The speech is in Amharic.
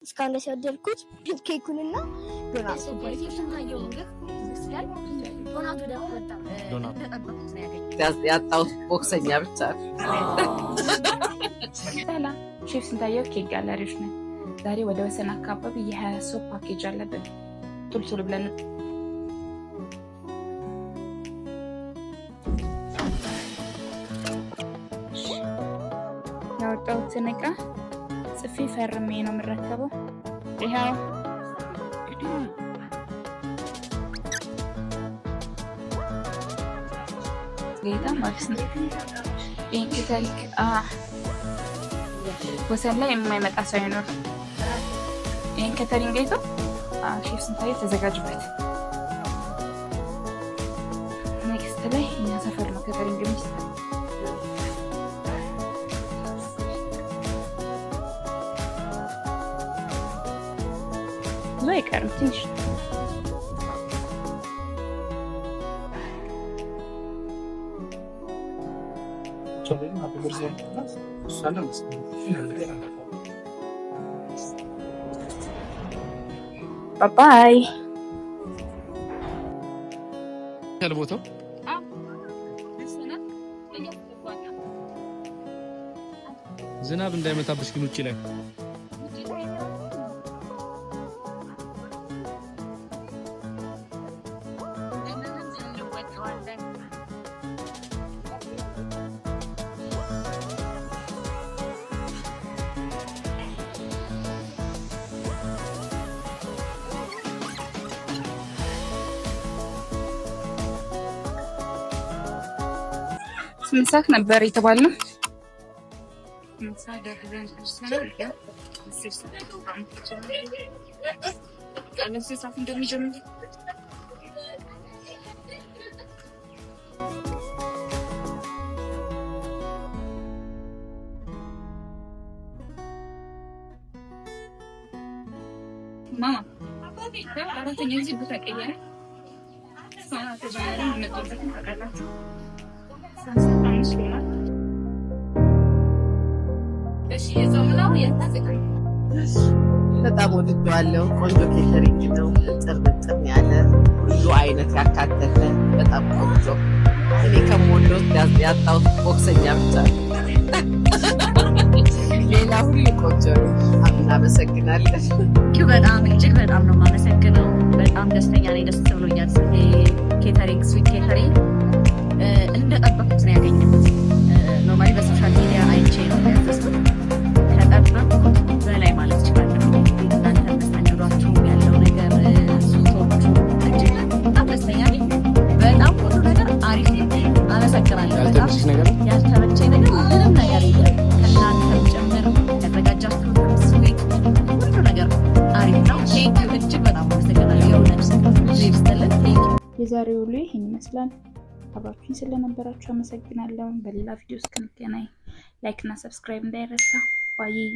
እስካሁን ድረስ የወደድኩት ኬኩንና ዶናት። ዶናቱ ደግሞ በጣም እንደጠበቁት ነው ያገኘሁት። ያጣሁት ቦክሰኛ ብቻ ነው። ሰላም፣ ሼፍ ስንታየው ኬክ ጋለሪዎች ነን። ዛሬ ወደ ወሰን አካባቢ የ20 ሰው ፓኬጅ አለብን። ቶሎ ቶሎ ብለን ያወጣሁትን እቃ ጽፌ ፈርሜ ነው የምረከበው። ይኸው ጌታ ማለት ነው። ይህን ታሪክ ወሰን ላይ የማይመጣ ሰው አይኖርም። ይህን catering አይቶ ሼፍ ስንታየው ተዘጋጁበት። Next ላይ እኛ ሰፈር ነው catering የሚሰራው። ብዙ አይቀርም፣ ትንሽ። Happy birthday እሷን ለመስገን። Bye. ያለ ቦታው ዝናብ እንዳይመታብሽ ግን ውጭ ላይ። 8 ሰዓት ነበር የተባልነው። 8 ሰዓት ደርሰን ደርሰናል። 10 ሰዓት ፕሮግራም 10 ሰዓት እንደሚጀምር። ማማ አራተኛ ጊዜ ቦታ ቀየረ። ተጀመረ የመጡበትን ታውቃላችሁ። 5 ሆኗል። እሺ፣ የጾም ነው። በጣም ወድጄዋለሁ። ቆንጆ catering ነው። እጥር ምጥን ያለ፣ ሁሉ አይነት ያካተተ፣ በጣም ቆንጆ። እኔ ከምወደው ያጣሁት ቦክሰኛ ብቻ ነው። ሌላ ሁሉ ቆንጆ ነው። እናመሰግናለን። በጣም እጅግ በጣም ነው የማመሰግነው። በጣም ደስተኛ ነኝ። ደስ ብሎኛል። Catering፣ Sweet Catering እንደጠበኩት ነው ያገኘሁት። Normally በ social media አይቼ ነው ያዘዝኩት። ከጠበቅኩት በላይ ማለት እችላለሁ። እናንተ መስተንግዷችሁም ያለው ነገር sweet ኦቹ እጅግ በጣም ደስተኛ ነኝ። በጣም ሁሉ ነገር አሪፍ ነው። አመሰግናለሁ። በጣም ያልተመቸሽ ነገር? ያልተመቸኝ ነገር ምንም ነገር የለም። ከእናንተም ጭምር ያዘጋጃችሁትም sweet ሁሉ ነገር አሪፍ ነው። Thank you፣ እጅግ በጣም አመሰግናለሁ። የእውነት ይስጥልን። Thank you። የዛሬው ውሎ ይህን ይመስላል። አብራችሁኝ ስለነበራችሁ አመሰግናለሁ። በሌላ ቪዲዮ እስክንገናኝ like እና subscribe እንዳይረሳ። Bye.